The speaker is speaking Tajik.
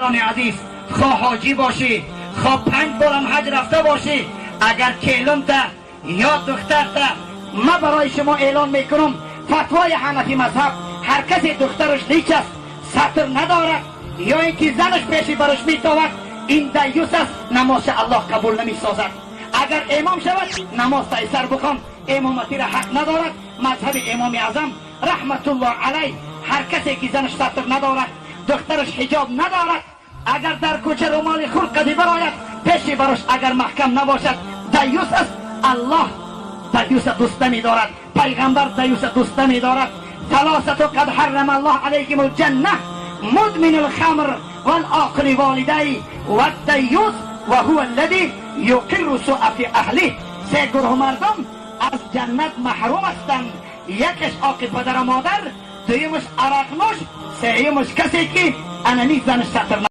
Азиз, хоҳ ҳоҷӣ бошӣ, хоҳ 5 борам ҳаҷ рафта бошӣ, агар келинта ё духтарта, ма барои шумо эълон мекунам фатвои ҳанафӣ мазҳаб: ҳар касе духтараш лич аст, сатр надорад, ё ин ки занаш пеши бараш метовад, ин даюс аст, намозша Аллоҳ қабул намесозад. Агар имом шавад, намоз тайсар бихон, имоматиро ҳақ надорад. Мазҳаби Имоми Аъзам раҳматуллоҳ алайҳ: ҳар касе ки занаш сатр надорад, духтараш ҳиҷоб надорад, агар дар кӯча румоли хурд қади барояд, пеши барош агар маҳкам набошад, даюс аст. Аллоҳ даюса дӯст намедорад, пайғамбар даюса дӯст намедорад. ثلاثة قد حرم الله عليهم الجنة: مدمن الخمر والعاق لوالديه والديوث وهو الذي يقر السوء في أهله. سه گروه مردم از جنت محروم هستند: یکش عاق پدر و مادر، دویمش عرقنوش، سیمش کسی که انمی زنش ستر.